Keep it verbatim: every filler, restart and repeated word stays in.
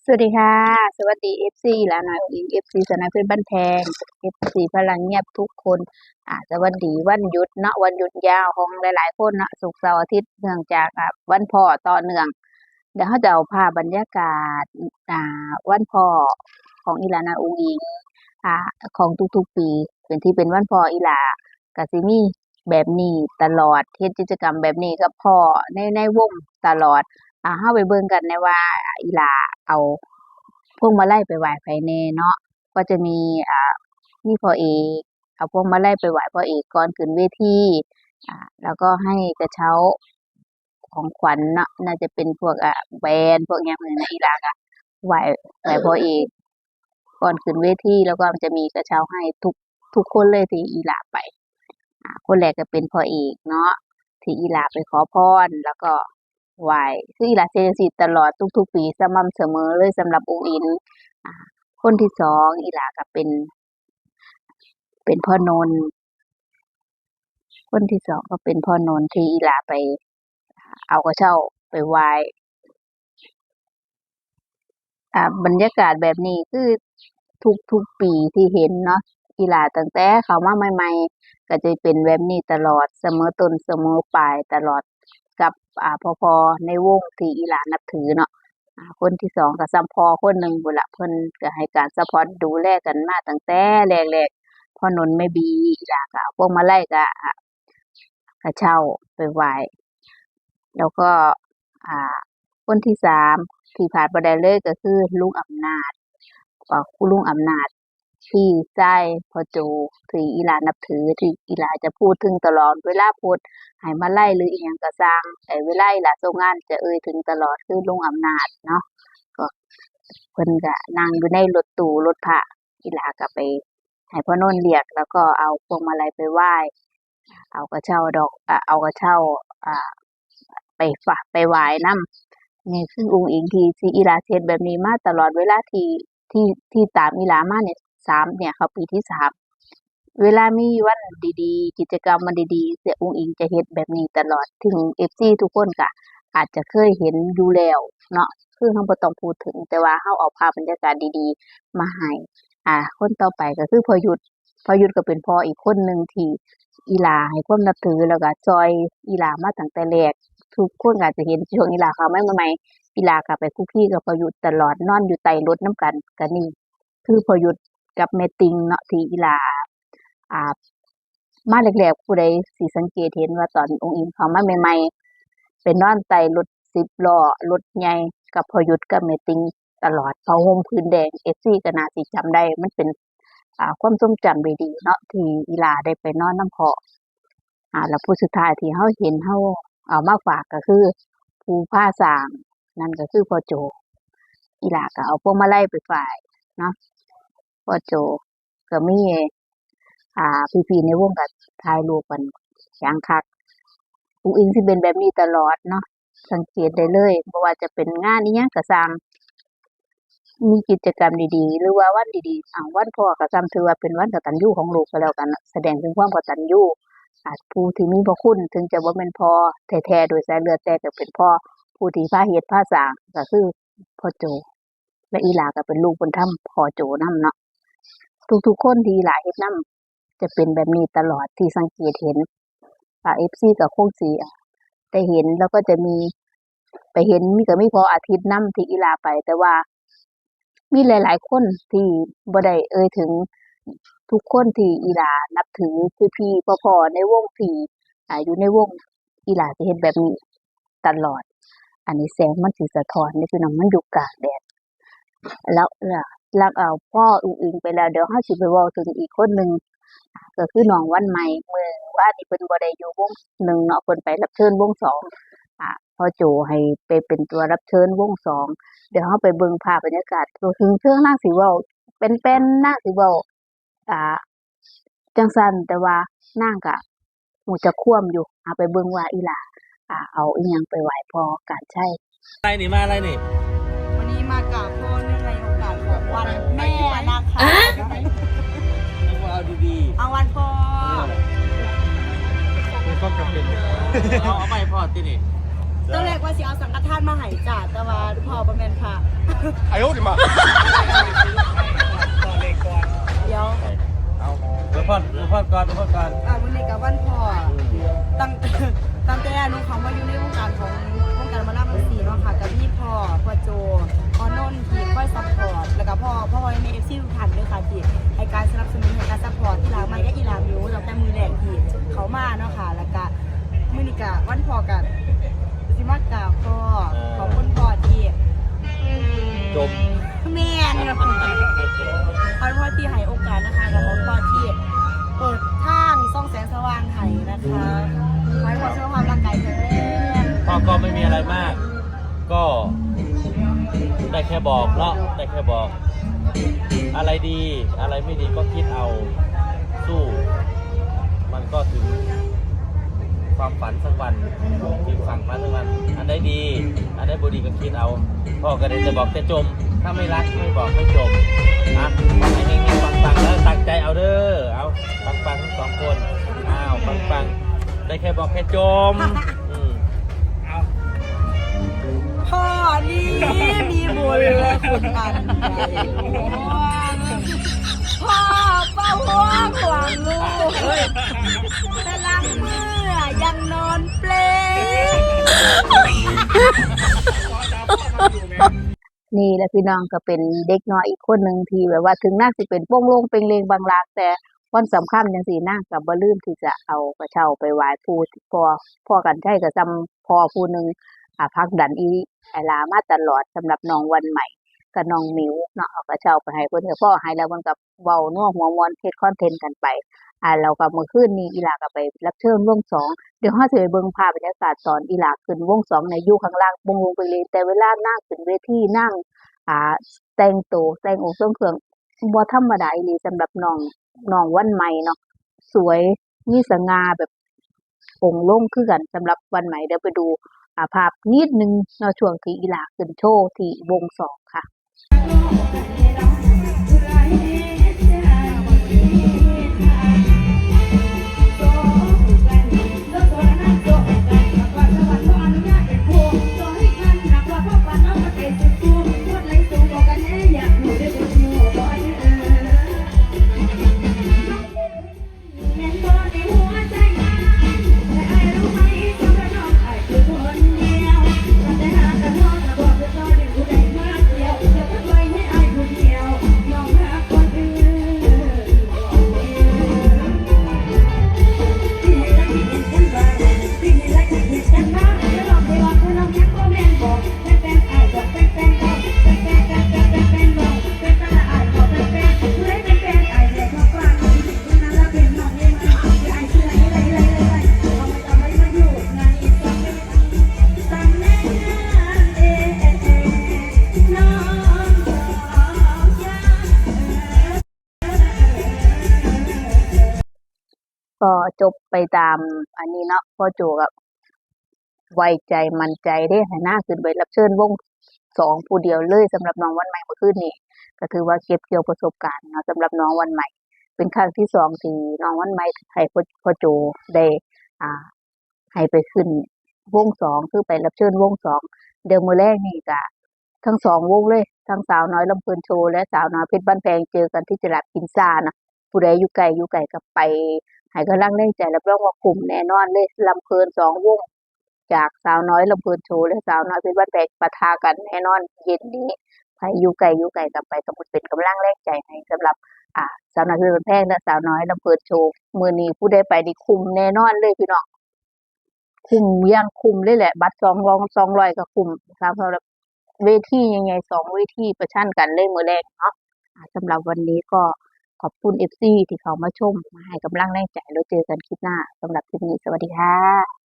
สวัสดีค่ะ สวัสดี เอฟซี หลาน้อยอุ๋งอิ๋ง เอฟซี สาวน้อยเพชรบ้านแพง เอฟซี พลังเงียบทุกคน อ่า สวัสดีวันหยุดเนาะ วันหยุดยาวของหลายๆคนเนาะ ศุกร์เสาร์อาทิตย์ เนื่องจาก อ่า วันพ่อต่อเนื่อง เดี๋ยวเราจะเอาภาพบรรยากาศ อ่า วันพ่อของอีหลาน้อยอุ๋งอิ๋ง อ่า ของทุกๆปี เป็นที่เป็นวันพ่ออีหลา ก็สิมีแบบนี้ตลอด เฮ็ดกิจกรรมแบบนี้กับพ่อใน ในวงตลอด อ่า เราไปเบิ่งกันนะว่าอีหลาเอาพวงมาลัยไปไหว้ไผแหน่เนาะ ก็จะมี อ่า มีพ่อเอก เอาพวงมาลัยไปไหว้พ่อเอกก่อนขึ้นเวที อ่า แล้วก็ให้กระเช้าของขวัญเนาะ น่าจะเป็นพวก อ่า แหวน พวกหยังนี่นะ อีหลาก็ไหว้ ไหว้พ่อเอกก่อนขึ้นเวที แล้วก็จะมีกระเช้าให้ทุก ทุกคนเลยที่อีหลาไป อ่า คนแรกก็เป็นพ่อเอกเนาะ ที่อีหลาไปขอพร แล้วก็ไหว้ คืออีหลาเฮ็ดจั่งซี้ตลอดทุกๆปี สม่ำเสมอเลยสำหรับอุ๋งอิ๋ง อ่า คนที่สองอีหลาก็เป็น เป็นพ่อนนท์ คนที่สองก็เป็นพ่อนนท์ที่อีหลาไป เอากระเช้าไปไหว้ อ่า บรรยากาศแบบนี้คือทุกๆปีที่เห็นเนาะ อีหลาตั้งแต่เข้ามาใหม่ๆ ก็จะเป็นแบบนี้ตลอด เสมอต้นเสมอปลายตลอดกับ อ่า พ่อๆในวงที่อีหลานับถือเนาะ อ่า คนที่สองก็ส่ำพ่อคนหนึ่งพู้นล่ะ เพิ่นก็ให้การซัปพอร์ตดูแลกันมาตั้งแต่แรกๆ พ่อนนท์แม่บี อีหลาก็เอาพวงมาลัยก็ อ่า กระเช้าไปไหว้ แล้วก็ อ่า คนที่สามที่พลาดบ่ได้เลยก็คือลุงอำนาจ อ่า คุณลุงอำนาจ พี่ชายพ่อโจ ที่อีหลานับถือ ที่อีหลาจะพูดถึงตลอด เวลาโพสต์ให้มาลัยหรืออีหยังก็ซ่าง ไอ้เวลาอีหลาส่งงานจะเอ่ยถึงตลอดคือลุงอำนาจเนาะ ก็เพิ่นก็นั่งอยู่ในรถตู้รถพระ อีหลาก็ไปให้พ่อนนท์เรียก แล้วก็เอาพวงมาลัยไปไหว้ เอากระเช้าดอก อ่า เอากระเช้า อ่า ไปฝากไปไหว้นำ นี่คืออุ๋งอิ๋งที่ ที่อีหลาเฮ็ดแบบนี้มาตลอดเวลาที่ ที่ ที่ตามอีหลามาเนี่ย สาม เนี่ย เข้าปีที่สาม เวลามีวันดีๆ กิจกรรมวันดีๆ เสี่ยอุ๋งอิ๋งจะเฮ็ดแบบนี้ตลอด ถึง เอฟซี ทุกคนก็อาจจะเคยเห็นอยู่แล้วเนาะ คือเราบ่ต้องพูดถึง แต่ว่าเราเอาภาพบรรยากาศดีๆ มาให้ อ่า คนต่อไปก็คือพ่อยุทธ พ่อยุทธก็เป็นพ่ออีกคนหนึ่งที่อีหลาให้ความนับถือ แล้วก็ซ่อยอีหลามาตั้งแต่แรก ทุกคนก็อาจจะเห็นช่วงอีหลาเข้ามาใหม่ๆ อีหลาก็ไปคลุกคลีกับพ่อยุทธตลอด นอนอยู่ใต้รถนำกัน ก็นี่คือพ่อยุทธกับแม่ติ่งเนาะ ที่อีหลา อ่า มาแรกๆ ผู้ใดสิสังเกตเห็นว่าตอนอุ๋งอิ๋งเข้ามาใหม่ๆ ไปนอนใต้รถสิบล้อ รถใหญ่กับพ่อยุทธกับแม่ติ่งตลอด ผ้าห่มผืนแดง เอฟซี ก็น่าสิจำได้ มันเป็น อ่า ความทรงจำดีๆ เนาะ ที่อีหลาได้ไปนอนนำพ่อ อ่า แล้วผู้สุดท้ายที่เราเห็น เราเอามาฝากก็คือผู้พาซ่าง นั่นก็คือพ่อโจ อีหลาก็เอาพวงมาลัยไปไหว้เนาะ พ่อโจก็มี อ่า พี่ๆในวงก็ถ่ายรูปกันอย่างคัก อุ๋งอิ๋งสิเป็นแบบนี้ตลอดเนาะ สังเกตได้เลย บ่ว่าจะเป็นงานอิหยังก็ซ่าง มีกิจกรรมดีๆ หรือว่าวันดีๆ อ่า วันพ่อก็ซ่ำถือว่าเป็นวันกตัญญูของลูกก็แล้วกันเนาะ แสดงถึงความกตัญญู อ่า ผู้ที่มีพระคุณ ถึงจะบ่แม่นพ่อแท้ๆ โดยสายเลือด แต่ก็เป็นพ่อผู้ที่พาเฮ็ดพาซ่าง ก็คือพ่อโจ และอีหลาก็เป็นลูกบุญธรรมพ่อโจนำเนาะ ทุกๆคนที่อีหลาเฮ็ดนำ จะเป็นแบบนี้ตลอดที่สังเกตเห็น อ่า เอฟซี ก็คงสิได้เห็น แล้วก็จะมี ไปเห็น มี ก็มีพ่ออาทิตย์นำที่อีหลาไป แต่ว่ามีหลายๆคนที่บ่ได้เอ่ยถึง ทุกคนที่อีหลานับถือ พี่ๆ พ่อๆ ในวงที่ อ่า อยู่ในวง อีหลาสิเฮ็ดแบบนี้ตลอด อันนี้แสงมันสิสะท้อนเด้อพี่น้อง มันอยู่กลางแดด แล้ว แล้ว แล้วเอาพ่ออุ๋งอิ๋งไปแล้ว เดี๋ยวเราสิไปเว้าถึงอีกคนหนึ่ง ก็คือน้องวันใหม่ มื้อวานนี้เพิ่นบ่ได้อยู่วงหนึ่งเนาะ เพิ่นไปรับเชิญวงสอง อ่า พ่อโจให้ไปเป็นตัวรับเชิญวงสอง เดี๋ยวเราไปเบิ่งภาพบรรยากาศ ถึงเทิงนางสิเว้าเป็นๆ นางสิเว้า อ่า จั่งซั้น แต่ว่านางก็ฮู้จักความอยู่ เอาไปเบิ่งว่าอีหลา อ่า เอาอิหยังไปไหว้พ่อการชัย อะไรนี่ มาอะไรนี่ วันนี้มากราบพ่อเนื่องในโอกาสของวันแม่นะคะ นึกว่าเอาดีๆ เอาวันพ่อ เออ มีความจำเป็น เอา เอาไม้พ่อที่นี่ ตอนแรกว่าสิเอาสังฆทานมาให้จ้า แต่ว่าพ่อบ่แม่นพระ 哎呦我的妈！ เดี๋ยว เอาอวยพรอวยพรก่อนอวยพรก่อน อ่ามื้อนี้ก็วันพ่อ ตั้ง ตั้งแต่หนูเข้ามาอยู่ในวงการของวงการหมอลำจังซี่เนาะค่ะ ก็มีพ่อ พ่อโจ พ่อนนท์ที่คอยซัพพอร์ต แล้วก็พ่อ พ่อแม่ เอฟซี ทุกท่านเด้อค่ะ ที่ให้การสนับสนุน ให้การซัพพอร์ตอีหลาใหม่กับอีหลามิวตั้งแต่มื้อแรกที่เข้ามาเนาะค่ะ แล้วก็มื้อนี้ก็วันพ่อก็สิมากราบพ่อ ขอบคุณพ่อที่ จม แม่น ขอบคุณพ่อที่ให้โอกาสนะคะ กับขอบคุณพ่อที่เปิดทางส่องแสงสว่างให้นะคะ ขอให้พ่อสุขภาพร่างกายแข็งแรง พ่อก็ไม่มีอะไรมาก ก็ได้แค่บอกเนาะได้แค่บอก อะไรดี อะไรไม่ดีก็คิดเอาสู้ มันก็ถึงความฝันสักวันถึงฝั่งฝันสักวัน อันใดดี อันใดบ่ดีก็คิดเอา พ่อก็ได้แต่บอกแต่จม ถ้าไม่รักไม่บอกไม่จมนะขอให้เฮงๆปังๆแล้วตั้งใจเอาเด้อเอาปังๆทั้งสองคนอ้าวปังๆได้แค่บอกแค่จมอืม พ่อนี่มีบุญคุณอันใหญ่หลวง พ่อเฝ้าห่วงห่วงลูก แต่หลังเมื่อยังนอนเปล นี่แหละพี่น้องก็เป็นเด็กน้อยอีกคนหนึ่งที่แบบว่าถึงนางสิเป็นโป้งโล่งเปงเลงบางลางแต่วันสำคัญจังซี่นางก็บ่ลืมที่จะเอากระเช้าไปไหว้ผู้พ่อพ่อกันชัยก็จำพ่อผู้หนึ่งอ่าผลักดันอีไอลามาตลอดสำหรับน้องวันใหม่กับน้องมิวเนาะเอากระเช้าไปให้เพิ่นก็พ่อให้แล้วเพิ่นก็เว้านัวหัวม่วนเฮ็ดคอนเทนต์กันไปอ่าแล้วก็มื้อคืนนี้อีหลาก็ไปรับเชิญวงสองเดี๋ยวเฮาสิไปเบิ่งภาพบรรยากาศตอนอีหลาขึ้นวงสองในอยู่ข้างล่างวงวงไปเลยแต่เวลานางขึ้นเวทีนาง อ่าแต่งตัวแต่งองค์ทรงเครื่องบ่ธรรมดาอีหลีสำหรับน้องน้องวันใหม่เนาะสวยมีสง่าแบบองค์ลงคือกันสำหรับวันใหม่เดี๋ยวไปดูอ่าภาพนิดนึงเนาะช่วงที่อีหลาขึ้นโชว์ที่วงสองค่ะ ก็จบไปตามอันนี้เนาะพ่อโจก็ไว้ใจมั่นใจเด้ให้หน้าขึ้นไปรับเชิญวงสองผู้เดียวเลยสำหรับน้องวันใหม่เมื่อคืนนี้ก็ถือว่าเก็บเกี่ยวประสบการณ์เนาะสำหรับน้องวันใหม่เป็นครั้งที่สองที่น้องวันใหม่ให้พ่อพ่อโจได้อ่า ให้ไปขึ้นวงสองคือไปรับเชิญวงสองเดี๋ยวมื้อแรกนี่ก็ทั้งสองวงเลยทั้งสาวน้อยลำเพลินโชว์และสาวน้อยเพชรบ้านแพงเจอกันที่ตลาดกินซ่านะผู้ใดอยู่ไกลอยู่ไกลก็ไปให้กำลังแรงใจรับรองว่าคุ้มแน่นอนเลยลำเพลินสองวงจากสาวน้อยลำเพลินโชว์และสาวน้อยเพชรบ้านแพงปะทะกันแน่นอนเย็นนี้ใครอยู่ไกลอยู่ไกลก็ไปก็เป็นกำลังแรงใจให้สำหรับอ่าสาวน้อยเพชรบ้านแพงและสาวน้อยลำเพลินโชว์มื้อนี้ผู้ใดไปนี่คุ้มแน่นอนเลยพี่น้อง คุ้มอย่างคุ้มเลยแหละ บัตรสองร้อยสองร้อยก็คุ้มสามสำหรับเวทีใหญ่ๆสองเวทีประชันกันเลยมื้อแรกเนาะอ่าสำหรับวันนี้ก็ขอบคุณเอฟซีที่เขามาชมมาให้กำลังแรงใจแล้วเจอกันคลิปหน้าสำหรับคลิปนี้สวัสดีค่ะ